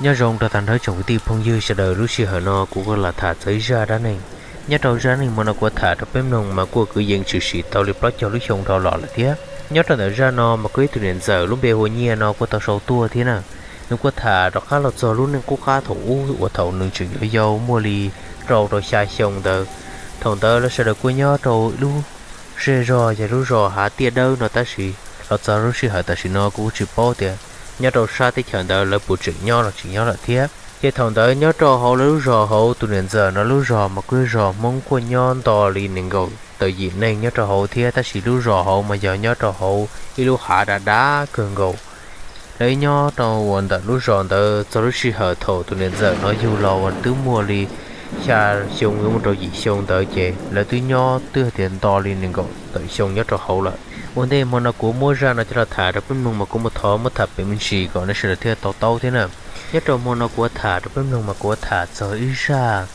Nyob zoo rau tag nrho tsoom kwv tij phooj ywg sawv daws, lub sij hawm no kuv kuj los tham txog ib zaj dab neeg. Nyob rau zaj dab neeg hmo no kuv tham rau peb mloog mas kuj kwv yees tshwm sim tau li plaub caug lub xyoo dhau los lawm thiab. Nyob rau ntawm zaj no mas kuj ib tug niam ntxawm lub npe hu ua Nyiaj no kuj tau sau tuaj thiab na. Nws kuj tham rov qab los txog lub neej qub qab thaum ub uas thaum nws tseem yau yau muaj li rau rau xya xyoo ntawd. Thaum ntawd lawv sawv daws kuj nyob rau ib lub zej zog yog lub zos Hav Tiaj Dawb no tab sis los txog lub sij hawm tam sim no kuv kuj tsis paub tias nyob rau sab teb chaws ntawd lawv puas tseem nyob los tsis nyob lawm thiab. Ces thaum ntawd nyob rau hauv lawv lub zos hauv tus niam ntxawm no lub zos mas kuj zos Hmoob kuj nyob nto li nees nkaum tawm yim neeg nyob rau hauv thiab, tab sis lub zos hauv mas yog nyob rau hauv ib lub hav dav dav kawg nkaus. Lawv nyob rau uas ntawm lub zos ntawd txog lub sij hawm thaum tus niam ntxawm no yug los uas twb muaj li xya xyoo yuav mus rau yim xyoo ntawd ces lawv twb nyob twb hais tias nto li nees nkaum tawm xyoo nyob rau hauv lawm. Ua ntej hmo no kuv muab zaj no coj los tham rau peb mloog mas kuv muab thov muab tham pem me ntsis kom nej sawv daws thiaj tau taub thiab na. Nyob rau hmo no kuv tham rau peb mloog mas kuv tham txog ib zaj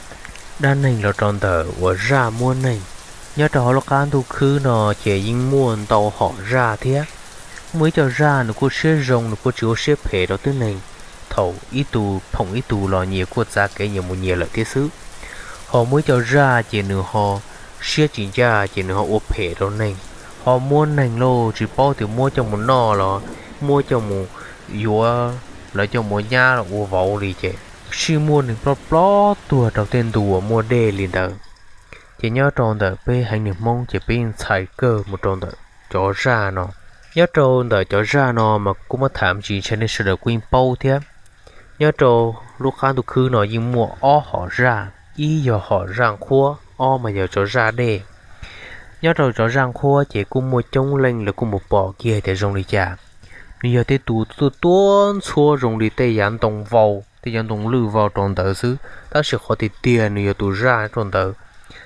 dab neeg los rau ntawm uas zaj muab neeg. Nyob rau hauv lub qab ntuj khwb no ces yeej muaj ntau hom zaj thiab. Muaj ib co zaj nws kuj siab zoo, nws kuj tsis ua siab phem rau tib neeg. Thaum ib tug phoom ib tug los nyias kuj txav kev nyias mus nyias lawm thiab xwb. Ho muaj ib co zaj ces nws ho siab tsis ncaj ces nws ho ua phem rau neeg, ho muab neeg lauj, tsis paub tias muab coj mus noj los muab coj mus yuav, lawv coj mus nyab los ua vauv li ces sij muaj neeg ploj ploj tuag rau tej ntu uas muaj dej li ntawd. Ces nyob rau ntawm peb heev niag Hmoob ces peb yeej txhais kawg mus rau ntawm cov zaj no. Nyob rau ntawm cov zaj no mas kuj muab tham me ntsis ntshai nej sawv daws kuj yeej paub thiab. Nyob rau lub qab ntuj khwb no yeej muaj ob hom zaj, ib yog hom zaj nqhuab, ob mas yog cov zaj dej. Nyob rau cov zaj nqhuab ces kuj muaj coob leej lawv kuj mus pom kiag tias zoo li cas. Nws yog tej tus tuaj tuab ntxhuab zoo li tej yav ntoo vau, tej yav ntoo lwj vau rau ntawd xwb, tab sis qhov tiag tiag nws yog tus zaj rau ntawd.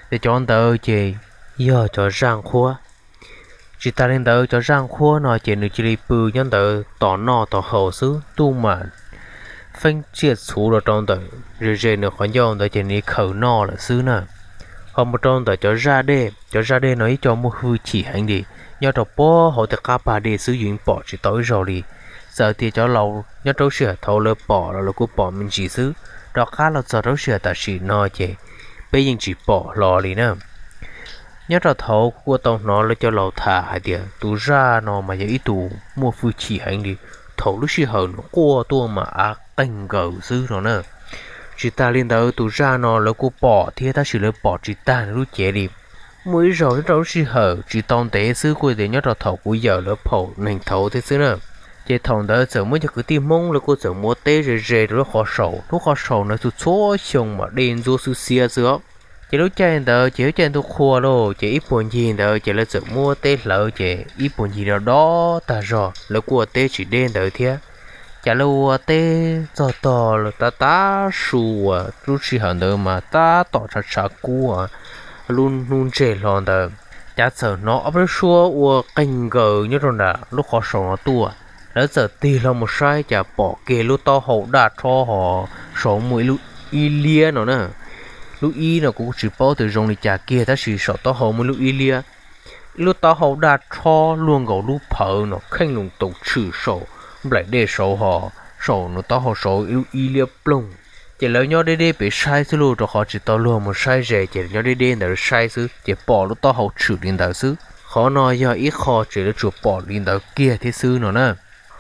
Ces cov ntawd ces yog cov zaj nqhuab. Tsis tas li ntawd, cov zaj nqhuab no ces nws cia li pw nyob ntawd tos noj tos haus xwb, ntuj mam feeb tsiaj txhuv los rau ntawm ze ze nws qhov ncauj ntawd ces nws khaws noj lawm xwb na. Ho mus rau ntawm cov zaj dej, cov zaj dej no ib co muaj hwj chim heev li, nyob rau puag hauv tej qab pag dej xwb yus yeej pom tsis tau ib zaug li. Txawm tias cov laus nyob rau lub sij hawm thaud lawv pom los lawv kuj pom me ntsis xwb, rov qab los txog rau lub sij hawm tam sim no ces peb yeej tsis pom hlo li na. Nyob rau thaud kuv kuj tau hnov lawv cov laus tham hais tias tus zaj no mas yog ib tus muaj hwj chim heev li, thaum lub sij hawm nws quaj tuaj mas av qeeg nkaws xwb no na. Tsis tas li ntawd, tus zaj no lawv kuj pom thiab tab sis lawv pom tsis tag nws lub cev li. Muaj ib zaug nyob rau lub sij hawm tsis tau ntev xwb, kuj tias nyob rau thaum kuv yawm lawv phaum neeg thaud thiab xwb na. Ces thaum ntawd txawm muaj cov kwv tij Hmoob lawv kuj txawm mus ua teb ze ze rau lub qhov saum, lub qhov saum ntawd txhua txhua xyoo mas dej ntxuab xwb xiab xwb os. Ces lub caij ntawd ces lub caij ntuj qhua lauj, ces ib puag ncig ntawd ces lawv txawm muab teb hlawv ces ib puag ncig do do tag zog, lawv kuj ua teb tsis deb ntawd thiab. Ces lawv ua teb txog tog tav tav su uas lub sij hawm ntawd mas tab tom tshav tshav kub, lub hnub ntseg hlo ntawd, ces txawm hnov ob peb lub suab ua qeeg nkaws nyob rau nram lub qhov saum no tuaj. Lawv txawm tig hlo mus saib ces pom kiag lub taub hau daj rhob ho saum muaj ib lub ib liab no na. Lub ib no kuv kuj tsis paub tias zoo li cas kiag tab sis saum taub hau muaj lub ib liab, ib lub taub hau daj rhob luaj nkaus lub phawv no kheej lus taus tshwm saum nplaim dej saud ho saum nws taub hau saud ib lub ib liab ploog. Ces lawv nyob deb deb pem saib xwb lauj, rau qhov tsis tau luag mus saib ze ces nyob deb deb ntawd saib xwb ces pom lub taub hau tshwm li ntawd xwb. Qhov no yog ib qho tseem lawv tsuas pom li ntawd kiag thiab xwb no na.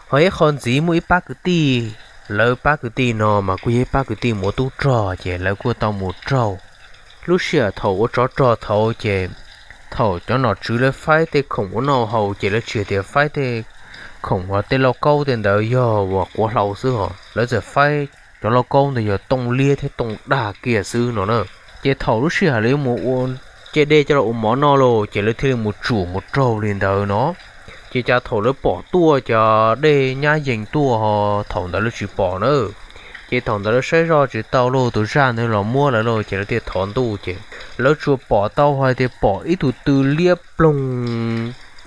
Ho ib qho ntxiv muaj ib pab kwv tij, lawv pab kwv tij no mas kuj yog ib pab kwv tij mus ua tub rog ces lawv kuj tau mus raug. Lub sij hawm thaum ua tsov rog thaud ces thaum cov nom tswv lawv faib tej khoom ua noj haus ces lawv tsis tias faib tej khoom uas tej lauj kaub tej ntawd yog uas quav hlau xwb ho, lawv txawm faib cov lauj kaub ntawd yog tooj liab thiab tooj dag kiag xwb no na. Ces thaum lub sij hawm lawv yuav mus ua, ce dej coj los ua mov noj lauj ces lawv thiaj li mus tsuam mus raug li ntawd no. Ces cas thaum lawv pom tuaj cov dej nyab yees tuaj ho thaum ntawd lawv tsis pom na. Ces thaum ntawd lawv saib zoj tsis tau lauj, tus zaj ntawd los muab lawv lauj ces lawv thiaj thov ntuj ces lawv tsuas pom tau hais tias pom ib tug tw liab ploog,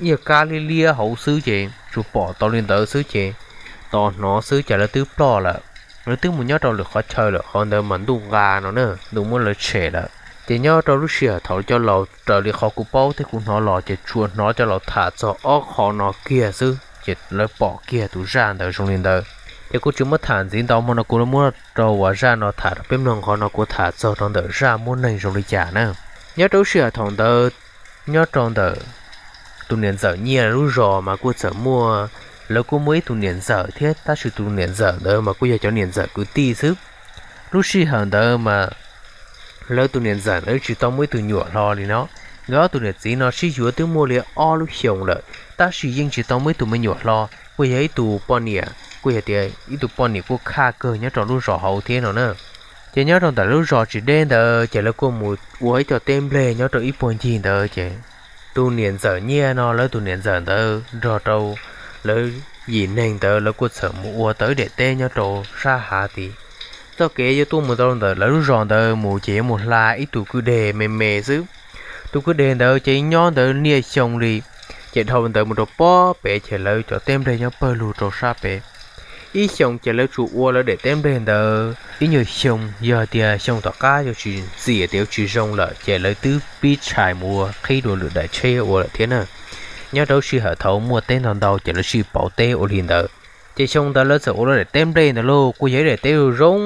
ib yog kab liab liab hauv xwb ces tsuas pom tau li ntawd xwb ces tos hnov xwb ces lawv twb ploj lawm. Lawv twb mus nyob rau lwm qhov chaw lawm, qhov ntawd mas ntuj nqa no na, ntuj muab lawv tshem lawm. Ces nyob rau lub sij hawm thaum cov laus raws li qhov kuv paub thiab kuv hnov los ces tsuas hnov cov laus tham txog ob qho no kiag xwb ces lawv pom kiag tus zaj ntawd zoo li ntawd. Ces kuv tsis muab tham ntxiv ntau hmo no, kuv muab rau uas zaj no tham rau peb mloog qhov no kuv tham txog rau ntawm zaj muab neeg zoo li cas na. Nyob rau lub sij hawm thaum ntawd, nyob rau ntawm tus niam ntxawm Nyiaj lub zos mas kuj txawm muaj, lawv kuj muaj ib tug niam ntxawm thiab, tab sis tus niam ntxawm ntawd mas kuj yog cov niam ntxawm kwv tij xwb. Lub sij hawm ntawd mas lawv tus niam ntxawm ntawd tsis tau muaj ib tug nyuam hlo li no. Nkawd ob tug niam txiv no sib yuav twb muaj li ob lub xyoos lawm, tab sis yeej tsis tau muaj ib tug me nyuam hlo, kuj yog ib tug poj niam, kuj yog tias ib tug poj niam kuj khaj kawg nyob rau lub zos hauv thiab no na. Ces nyob rau ntawm lub zos tsis deb ntawd ces lawv kuj mus ua ib co teb nplej nyob rau ib puag ncig ntawd ces tus niam ntxawm Nyiaj no lawv tus niam ntxawm ntawd nrog rau lawv yim neeg ntawd lawv kuj txawm mus ua tau ib daim teb nyob rau sab hav tid. Txoj kev yuav tuaj mus rau ntawm lawv lub zos ntawd mus ces yuav mus hla ib tug kwj deg me me xwb. Tus kwj deg ntawd ces nyob ntawd niaj xyoo li, ces dhau ntawd mus rau pob pem ces lawv cov teb nplej nyob pawg lug rau sab pem. Ib xyoos ces lawv tsuas ua lawv daim teb nplej ntawd ib nyuag xyoo, yog tias xyoo tom qab yuav tsis ntxim tias yuav tsis zoo lawm ces lawv twb pib tshais mus ua qhib dua lwm daim tsheb ua lawm thiab na. Nyob rau lub sij hawm thaum muaj teb ntau ntau ces lawv sij pauv teb ua li ntawd. Ces xyoo ntawd lawv txawm ua lawv daim teb nplej ntawd lauj, kuj yog ib daim teb zoo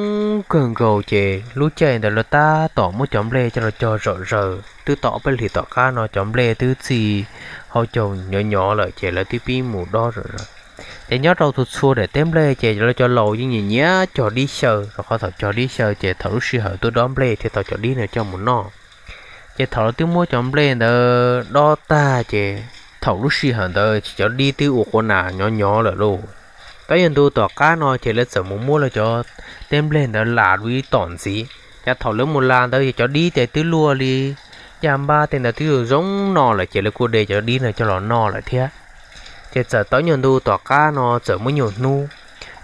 kawg nkaus ces lub caij ntawd lawv tab tom muab cov nplej coj los cog zom zaws, twb tau ob peb hlis tom qab no cov nplej twb txij hauv caug nyov nyov lawm ces lawv twb pib mus dob zom zaws. Ces nyob rau txhua txhua daim teb nplej ces lawv cov laus yeej nyiam nyiam cog dib xyaw, rau qhov thaum cog dib xyaw ces thaum lub sij hawm tuaj dob nplej thiaj tau cov dib no coj mus noj. Ces thaum lawv twb muab cov nplej ntawd dob tag ces thaum lub sij hawm ntawd ces cov dib twb ua quav nas nyov nyov lawm lauj. Tab yog ntu tom qab no ces lawv txawm mus muab lawv cov teb nplej ntawd las dua ib tom ntxiv, ces thaum lawv mus las ntawd ces cov dib ces twb luaj li caj npab tej ntawd twb zoo noj lawm ces lawv kuj de cov dib no coj los noj lawm thiab. Ces txawm tau nyuag ntu tom qab no txawm muaj nyuag hnub,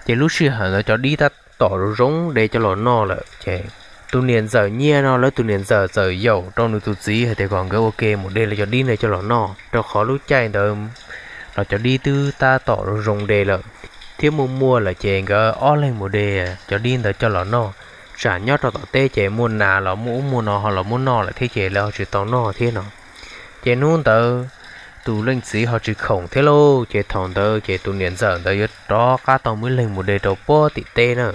ces lub sij hawm ntawd cov dib tab tom zoo zoo de coj los noj lawm ces tus niam ntxawm Nyiaj no lawv tus niam ntxawm txawm yaum rau nws tus txiv hais tias kom nkawd ua ke mus de lawv cov dib no coj los noj, rau qhov lub caij ntawd los cov dib twb tab tom zoo de lawm thiab muaj muaj lawm ces nkawd ob leeg mus de cov dib ntawd coj los noj. Tsam nyob rau tom teb ces muaj nas los muaj ub muaj no ho los muab noj lawm thiab ces lawv ho tsis tau noj thiab no. Ces hnub ntawd tus leej txiv ho tsis khoom thiab lauj, ces thaum ntawd ces tus niam ntxawm ntawd yuav rov qab tau muaj ib leeg mus de rau puag tim teb na.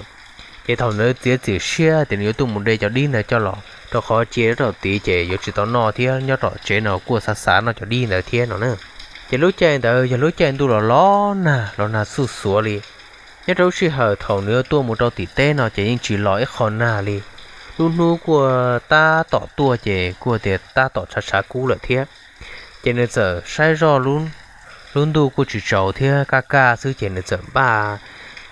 Ces thaum ntawd txiav txim siab tias nws yuav tuaj mus de cov dib ntawd coj los, rau qhov cia nyob rau tid ces yuav tsis tau noj thiab, nyob rau tsev no kuj xav xav noj cov dib ntawd thiab no na. Ces lub caij ntawd yog lub caij ntuj los los nag, los nag xuj xuav li. Nyob rau lub sij hawm thaum nws yuav tuaj mus rau tim teb no ces yeej tsis los ib qho nag li. Lub hnub kuj tab tom tuaj ces kuj tias tab tom tshav tshav kub lawm thiab. Ces nws txawm saib zoj lub ntuj kuj tsis tsaus thiab, kaj kaj xwb ces nws txawm npaj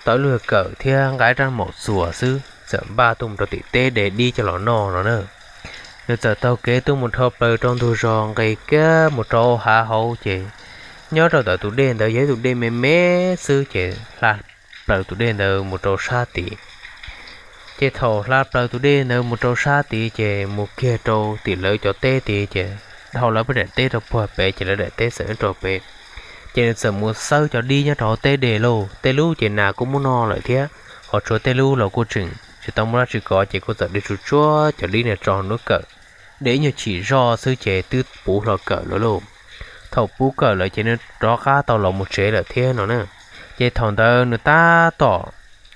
tau lub kawm thiab nqa rab maum txuas xwb, txawm npaj tuaj mus rau tim teb de dib coj los noj no na. Nws txawm taug kev tuaj mus dhau plaws rau ntug zos nqis kiag mus rau hav hauv ces nyob rau ntawm tus dej ntawd yog ib tus dej me me xwb ces hla plaws tus dej ntawd mus rau sab tid. Ces thaum hla plaws tus dej ntawd mus rau sab tid ces mus kiag rau tim lawv cov teb tid ces dhau lawv peb daim teb rau puag pem ces lawv daim teb txawm nyob rau pem. Ces nws txawm mus xawb cov dib nyob rau hauv teb de lauj, tej lub ces nas kuj muab noj lawm thiab, ho tshuav tej lub los kuj tseem tsis tau muaj dab tsi kov ces kuj txawm de tsuj tsuab cov dib no tso lub kawm, de ib nyuag chim zoj xwb ces twb puv hlo kawm lawm lauj. Thaum puv kawm lawm ces nws rov qab tau los mus tsev lawm thiab no na. Ces thaum ntawd nws tab tom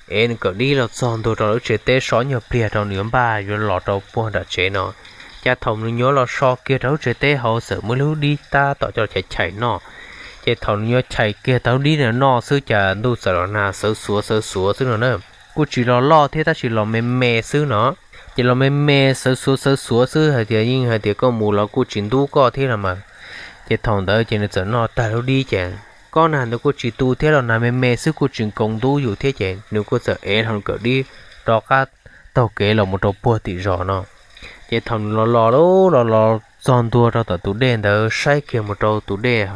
ev nws kawm dib los txog ntua rau lub tsev teb so nyuag pliag rau nws yuav npaj yuav los rau puag nram tsev no, cas thaum nws nyuam los so kiag rau lub tsev teb hauv txawm muaj lub dib tab tom coj los chais chais noj. Ces thaum nws nyuam chais kiag tau lub dib no noj xwb cas ntuj txawm los nag sawv xuav sawv xuav xwb no na. Kuj tsis los loj thiab tab sis los me me xwb no. Ces los me me sawv xuav sawv xuav xwb hais tias yeej hais tias koj mus los kuj tsis ntub koj thiab los mas. Ces thaum ntawd ces nws txawm noj tag lub dib ces kob nag nws kuj tsis tu thiab los nag me me xwb kuj tsis nkoos ntub yus thiab ces nws kuj txawm ev hlo kawm dib rov qab taug kev los mus rau puag tim zos no. Ces thaum nws los los los los txog ntua rau tom tus dej ntawd saib kiag mus rau tus dej,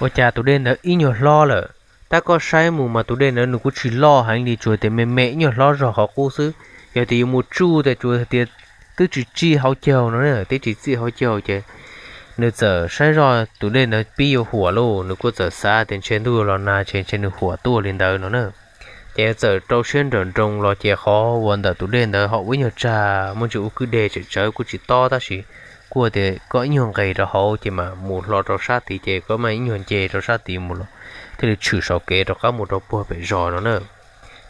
ua cas tus dej ntawd ib nyuag hlob lawm. Tab koj saib mus mas tus dej ntawd nws kuj tsis loj heev li, tsuas tias me me ib nyuag hlob zog qhov qub xwb. Yog tias yuav mus tsuj tias tsuas tias twb tsis txij hauv caug no, twb tsis txij hauv caug ces nws txawm saib zoj tus dej ntawd pib yuav huam lauj, nws kuj txawm xav tias ntshe ntuj los nag ces ntshe nws huam tuaj li ntawd no na. Ces txawm rau siab nrawm nroos los ces qhov uas ntawm tus dej ntawd ho ua ib nyuag tsag muaj ntsis ua kwj deg tsawm tsawv kuj tsis tob tab sis kuj tias koj ib nyuag nqes rau hauv ces mam mus hlo rau sab tid ces koj mam ib nyuag nce rau sab tid mus los thiaj li tshwm saum kev rov qab mus rau puag pem zos no na.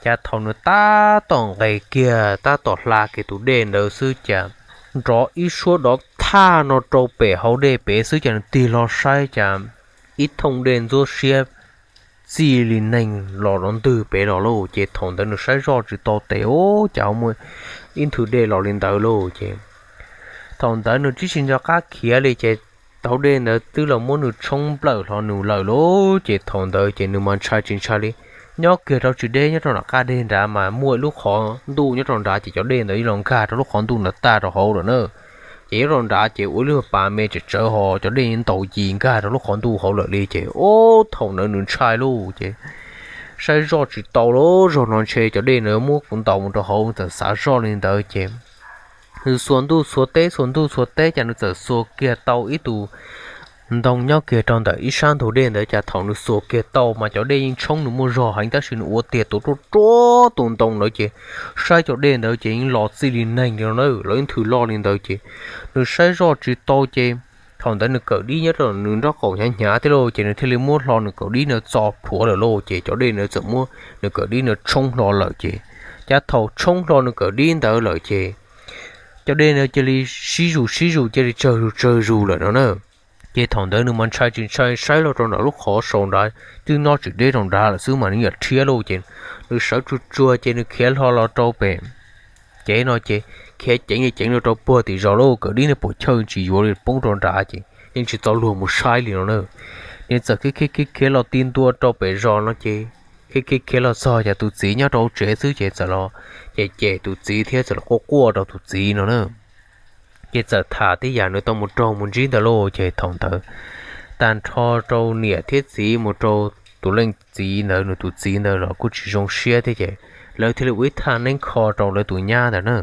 Cas thaum nws tab tom nqes kiag tab tom hla kiag tus dej ntawd xwb cas nrov ib suab dov thaj no rau pem hauv dej pem xwb cas nws tig hlo saib cas ib thooj dej ntxuab siab txij li neeg los rau ntwg pem los lauj. Ces thaum ntawd nws saib zoj tsis tau tes, ub, cas muaj ib nthwv dej los li ntawd lauj. Ces thaum ntawd nws twb tsis nco qab khiav li ces tauv dej ntawd twb los muab nws tshoob nplawm hlo nws lawm lauj. Ces thaum ntawd ces nws mas ntshai tsis ntshai li, nyob kiag rau tsis deb nyob rau nram qab deg nrad mas muaj ib lub qhov ntuj nyob rau nrad ces cov dej ntawd los nkag rau lub qhov ntuj ntawd tag rau hauv lawm na. Ces nyob rau nrad ces ua ib lub pas me tsawv tsawv ho cov dej ntaus yis nkag rau lub qhov ntuj hauv lawm li. Ces ub, thaum ntawd nws ntshai lauj. Ces saib zoj tsis tau lauj, zaum no ntshe cov dej ntawd muab kuv ntaus mus rau hauv, txawm xav zoj li ntawd ces nws xuas ntuj xuas teb xuas ntuj xuas teb cas nws txawm xuas kiag tau ib tus ntoo nyob kiag rau ntawm ib sab ntug dej ntawd. Cas thaum nws xuas kiag tau mas cov dej yeej tshoob nws muaj zog heev tab sis nws ua tiag tuav ruaj ruaj tus ntoo ntawd ces saib cov dej ntawd ces yeej los txij li neeg li no na, los ib nthwv loj li ntawd ces nws saib zoj tsis tau ces thaum ntawd nws kawm dib nyob rau nws nraub qaum hnyav hnyav thiab lauj. Ces nws thiaj li muab hlo nws kawm dib ntawd txo plhuav lawm lauj. Ces cov dej ntawd txawm muab nws kawm dib ntawd tshoob hlo lawm ces, cas thaum tshoob hlo nws kawm dib ntawd lawm ces cov dej ntawd cia li sib zus sib zus cia li tsawg zus tsawg zus lawm no na. Ces thaum ntawd nws mas ntshai tsis ntshai, saib los rau nram lub qhov saud nrad twb nyob tsis deb rau nrad lawm xwb mas nws yam rhiab lauj. Ces nws sawv tsuag tsuag ces nws khiav hlo los rau pem kev no ces khiav ceev li ceev los rau puag tim zos lauj. Kawm dib nws puas chawj tsis yuav li poob rau nrad ces yeej tsis txaus luag mus saib li no na. Nws txawm khiav khiav khiav khiav los ti ntua rau pem zos no ces khiav khiav khiav los txog cas tus txiv nyob rau hauv tsev xwb ces txawm los ces cem tus txiv thiab txawm los quaj quaj rau tus txiv no na. Ces txawm tham tej yam nws tau mus raug mus ntsib ntawd lauj. Ces thaum ntawd tag nrho rau niam thiab txiv mus rau tus leej txiv ntawd nws tus txiv ntawd los kuj tsis zoo siab thiab ces lawv thiaj li ua ib thaj neeb kho rau lawv tus nyab ntawd na.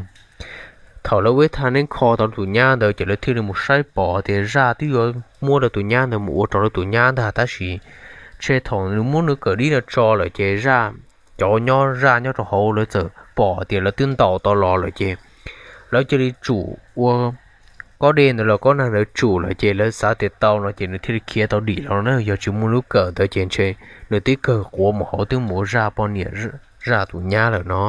Thaum lawv ua ib thaj neeb kho rau tus nyab ntawd ces lawv thiaj li mus saib pom tias zaj twb yuav muab lawv tus nyab ntawd mus ua rau lawv tus nyab ntag tab sis ntshe thaum nws muab nws kawm dib no tso lawm ces zaj, cov nyob zaj nyob rau hauv lawv txawm pom tias lawv twb ntaus tau los lawm ces lawv cia li tsum ua kob dej ntawd los kob nag ntawd tsum lawm ces lawv xav tias tau no ces nws thiaj li khiav tau dim los na. Yog tsis muaj lub kawm ntawd ces ntshe nws twb kawg quav mus hauv twb mus ua zaj poj niam zaj tus nyab lawm no.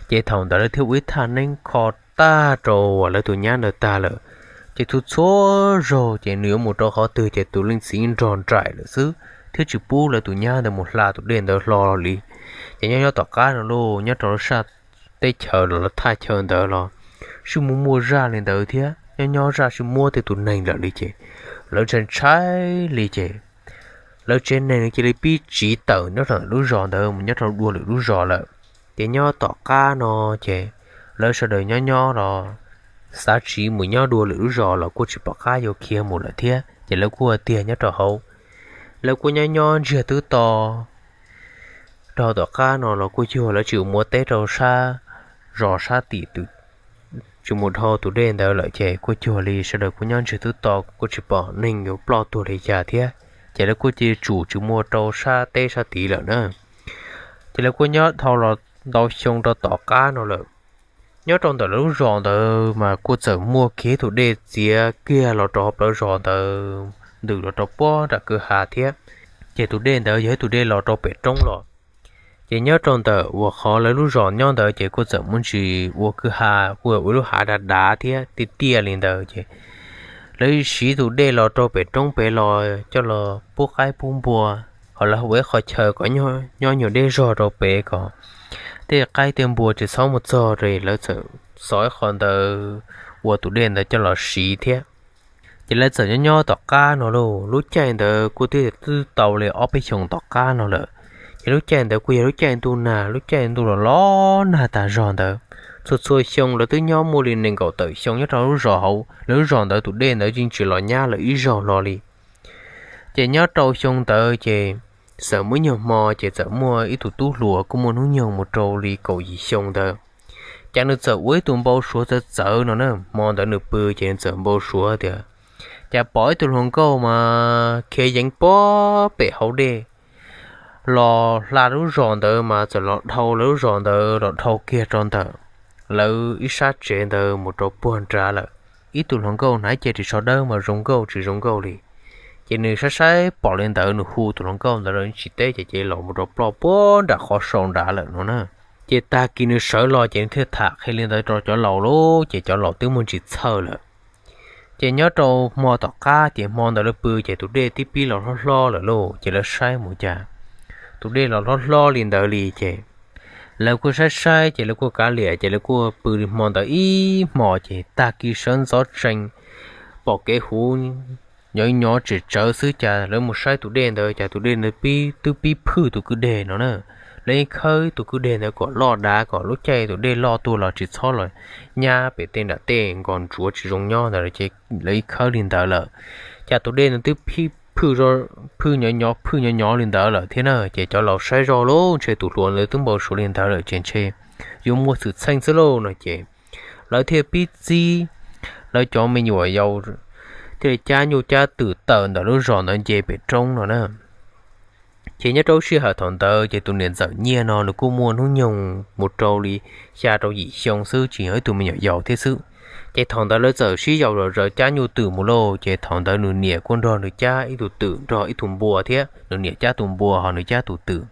Ces thaum ntawd lawv thiaj ua ib thaj neeb kho tag rau lawv tus nyab ntawd tag lawm. Ces txhua txhua zaug ces nws yuav mus rau qhov twg ces tus leej txiv nrog nraim lawm xwb thiab tsis pub lawv tus nyab ntawd mus hla tus dej ntawd hlo li. Ces nyob nyob tom qab no lauj, nyob rau lub sab teb chaws los lawv thaj chaw ntawd los sib muaj muaj zaj li ntawd thiab nyob nyob zaj sib muab tej tus neeg lawm li ces lawv ntshai ntshai li ces lawv tsev neeg cia li pib tsiv tawm nyob rau lub zos ntawd mus nyob rau dua lwm lub zos lawm. Ces nyob tom qab no ces lawv sawv daws nyob nyob los xav tsiv mus nyob dua lwm lub zos los kuj tsis pom qab yuav khiav mus lawm thiab ces lawv kuj ua tiag nyob rau hauv, lawv kuj nyob nyob ntsiag twb to rau tom qab no los kuj yog lawv tsis mus ua teb rau sab zos sab tim, tsis mus dhau tus dej ntawd lawm ces kuj cuag li sawv daws kuj nyob ntsiag twb to kuj tsis pom neeg yuav ploj tuag li cas thiab. Ces lawv kuj cia li tsum tsis mus rau sab teb sab tid lawm na. Ces lawv kuj nyob dhau los ntau xyoo rau tom qab no lawm. Nyob rau ntawm lawv lub zos ntawd mas kuj txawm muaj kiag tus dej txiav kiag los rau hauv plawv zos ntawd ntws los rau puag nram kwj ha thiab. Ces tus dej ntawd yog ib tus dej los rau pem roob los. Ces nyob rau ntawm uas qhov lawv lub zos nyob ntawd ces kuj txawm muaj ntsis ua kwj ha, kuj ua lub hav dav dav thiab tiaj tiaj li ntawd ces lawv siv tus dej los rau pem roob pem los coj los pub qaib pub npua, ho lawv ua ib qho chaw kom nyob nyuag deb zog rau pem kom tej qaib tej npua tsis txhob mus txog li, lawv txawm xov ib qho ntawd ua tus dej ntawd coj los siv thiab. Ces lawv txawm nyob nyob tom qab no lauj, lub caij ntawd kuj twb twb tau li ob peb xyoos tom qab no lawm. Ces lub caij ntawd kuj yog lub caij ntuj nag, lub caij ntuj los los nag tas zog ntawd. Txhua txhua xyoo lawv twb nyob muaj li nees nkaum tawm xyoo nyob rau lub zos hauv, lawv lub zos ntawd tus dej ntawd yeej tsis los nyab lawm ib zaug hlo li. Ces nyob rau xyoo ntawd ces txawm muaj ib nyuag hmo ces txawm muaj ib tug tub hluas kuj muaj hnub nyoog mus rau li kaum yim xyoo ntawd. Ces nws txawm ua ib tug npau suav txawv txawv no na, hmo ntawd nws pw ces nws txawm npau suav tias cas pom ib tug hluas nkauj mas khiav yeev puag pem hauv dej los hla lub zos ntawd mas txawm los dhau lawv lub zos ntawd los dhau kiag rau ntawm lawv ib sab tsev ntawd mus rau puag nrad lawm. Ib tug hluas nkauj hnav cev ris tsho dawb mas zoo nkauj tsis zoo nkauj li. Ces nws saib saib pom li ntawd nws hu tus hluas nkauj ntawd los tsis teb ces ces los mus rau ploj puag nram qhov sau nrad lawm no na. Ces tag kis nws sawv los ces nws thiaj tham qhia li ntawd rau cov laus lauj, ces cov laus twb muaj ntsis txhawj lawm. Ces nyob rau hmo tom qab ces hmo ntawd lawv pw ces tus dej twb pib los hlob hlob lawm lauj, ces lawv saib mus cas tus dej los hlob hlob li ntawd li ces lawv kuj saib saib ces lawv kuj kav liam ces lawv kuj pw li hmo ntawd ib hmo ces tag kis sawv ntxov tsees pom kev huv nyob nyob tsem tsawv xwb cas lawv mus saib tus dej ntawd cas tus dej ntawd twb pib phwj tus kwj deg no na. Lawv yeej khawb tus kwj deg ntawd kom loj dav kom lub caij tus dej loj tuaj los tsis txhob los nyab pem tej nram tej nkas ntsuav tsis zoo nyob ntawd ces lawv yeej khawb li ntawd lawm. Cas tus dej ntawd twb phwj nyob nyob phwj nyob nyob li ntawd lawm thiab na, ces cov laus saib zoj lauj, ntshe tus hluas ntawd twb npau suav li ntawd lawm ces ntshe yuav muaj xwm txheej xwb lauj no ces lawv thiaj pib txib lawv cov me nyuam yaus thiaj li cab nyuj cab twm tawm ntawm lub zos ntawd nce pem roob no na. Ces nyob rau sij hawm thaum ntawd ces tus niam ntxawm nyiaj no nws kuj muaj hnub nyoog mus rau li xya rau yim xyoo xwb, tsis yog ib tug me nyuam yaus thiab xwb. Ces thaum ntawd lawv txawm sib yaus zom zaws cab nyuj twm mus lauj, ces thaum ntawd nws niam kuj nrog nws cab ib tug twm nrog ib tug npua thiab, nws niam cab tus npua ho nws cab tus twm.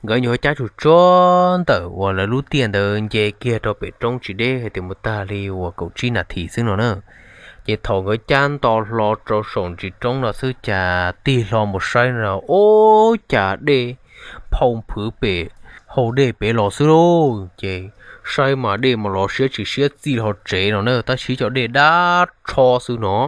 Nkawd nyuam qhuav cab tsuj tsuag ntawm uas lawv lub tiaj ntawd nce kiag rau pem roob tsis deb hais tias mus tag li uas kaum tsib nas this xwb no na. Ces thaum nkawd cab nto hlo rau saum ntsis roob no xwb cas tig hlo mus saib no ub cas dej phau phwv pem hau dej pem los xwb lauj. Ces saib mas dej mas los siab tsis siab txij hlo tsev no na, tab sis cov dej dab tsho xwb no.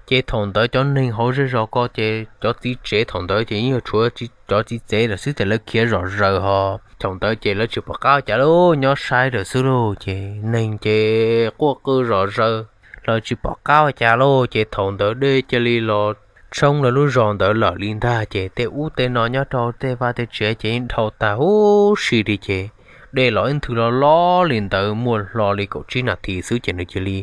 Ces thaum ntawd cov neeg hauv zej zos ko ces cov txiv tsev thaum ntawd ces yeej yog tshuav cov txiv tsev lawm xwb ces lawv khiav zom zaws ho. Thaum ntawd ces lawv tsis pom qab ua cas lauj, nyob saib lawm xwb lauj, ces neeg ces quaj qw zom zaws los tsis pom qab ua cas lauj. Ces thaum ntawd dej cia li los tshoob lawv lub zos ntawd lawm li ntag, ces tej ub tej no nyob rau tej vaj tej tsev ces yeej dhau tag huv si li ces dej los ib nthwv loj loj li ntawd muaj hlo li kaum tsib nas this xwb ces nws cia li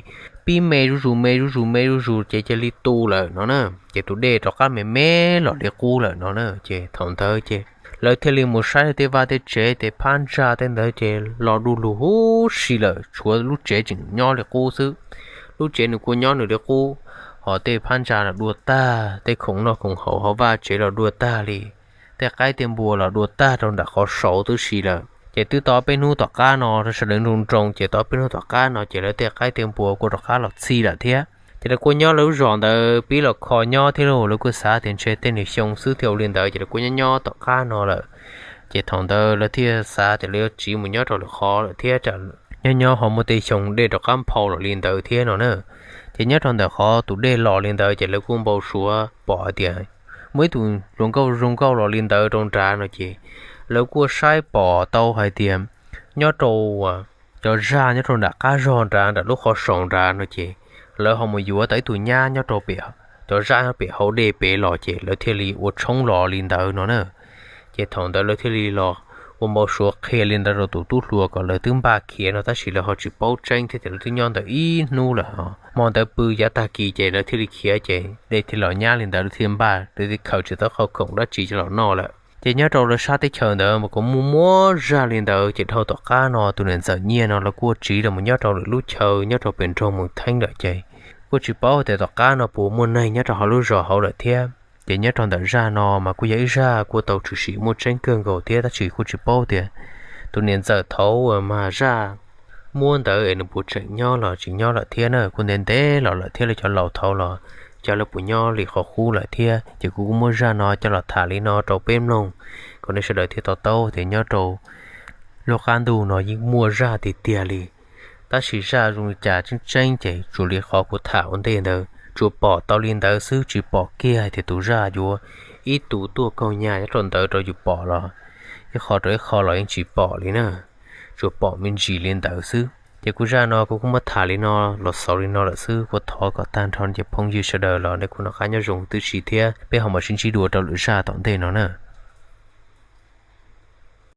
pib me zuj zus me zuj zus me zuj zus ces cia li tu lawm no na. Ces tus dej rov qab me me los li qub lawm no na. Ces thaum ntawd ces lawv thiaj li mus saib tej vaj tej tsev ces phab ntsa tej ntawd ces los du lug huv si lawm, tshuav lub tsev tseem nyob li qub xwb. Lub tsev nws kuj nyob nws li qub, ho tej phab ntsa los dua tag, tej khoom noj khoom haus hauv vaj tsev los dua tag li, tej qaib tej npua los dua tag rau nram qhov saud tib si lawm. Ces twb tau peb hnub tom qab no rau sawv daws nroo nroo, ces tau peb hnub tom qab no ces lawv tej qaib tej npua kuj rov qab los txhij lawm thiab. Ces lawv kuj nyob lawv lub zos ntawd pib los kho nyob thiab lauj, lawv kuj xav tias ntshe tej nws xyoo xwb thiaj ua li ntawd ces lawv kuj nyob nyob tom qab no lawm. Ces thaum ntawd lawv thiaj xav tias lawv yuav tsiv mus nyob rau lwm qhov lawm thiab, nyob nyob ho muaj tej xyoo dej rov qab nphau los li ntawd thiab no na. Ces nyob rau ntawm qhov tus dej los li ntawd ces lawv kuj npau suav pom hais tias muaj ib tug hluas nkauj zoo nkauj los li ntawd rau nrad no ces lawv kuj saib pom tau hais tias nyob rau cov zaj nyob rau nram qab zog nrad nram lub qhov saud nrad no ces lawv ho mus yuav tau ib tug nyab nyob rau pem, cov zaj nyob pem hau dej pem los ces lawv thiaj li ua tshoob los li ntawd no na. Ces thaum ntawd lawv thiaj li los ua npau suav qhia li ntawd rau tus tub hluas kom lawv twb npaj khiav no tab sis lawv ho tsis paub tseeb thiab ces lawv twb nyob ntawd ib hnub lawm. Hmo ntawd pw yav tag kis ces lawv thiaj li khiav ces dej thiaj los nyab li ntawd lawv thiaj npaj, lawv thiaj khaws tsis tau qhov khoom dab tsi coj los noj lawm. Ces nyob rau lawv sab teb chaws ntawd mas kuj muaj muaj zaj li ntawd ces dhau tom qab no tus niam ntxawm Nyiaj no los kuj tsiv los mus nyob rau lwm lub chaw nyob rau pem nroog Moos Theeb lawm ces kuj tsis paub tias tom qab no puas muaj neeg nyob rau hauv lub zos hauv lawm thiab. Ces nyob rau ntawm zaj no mas kuj yog ib zaj kuj tau tshwm sim muaj tseeb kawg nkaus thiab tab sis kuj tsis paub tias tus niam ntxawm thaud mas zaj muab ntawd es nws puas tseem nyob los tsis nyob lawm thiab na. Kuj ntev ntev los lawm thiab, lawv cov laus thaud los cov lawv puas nyob li qhov qub lawm thiab. Ces kuv kuj muab zaj no coj los tham li no rau peb mloog kom nej sawv daws thiaj to taub tias nyob rau lub qab ntuj no yeej muaj zaj tiag tiag li. Tab sis zaj zoo li cas tseeb tseeb ces tsuas li qhov kuv tham ua ntej ntawd, tsuas pom tau li ntawd xwb, tsis pom kiag hais tias tus zaj yuav ib tus tuaj kaug nyag nyob rau ntawd rau yus pom los ib qho rau ib qho los yeej tsis pom li na, tsuas pom me ntsis li ntawd xwb. Ces kuv zaj no kuv kuj muab tham li no los xaus li no lawm xwb, kuv thov kom tag nrho ces phooj ywg sawv daws los nej kuj noj qab nyob zoo tib si thiab peb ho mam sib ntsib dua rau lwm zaj tom ntej no na.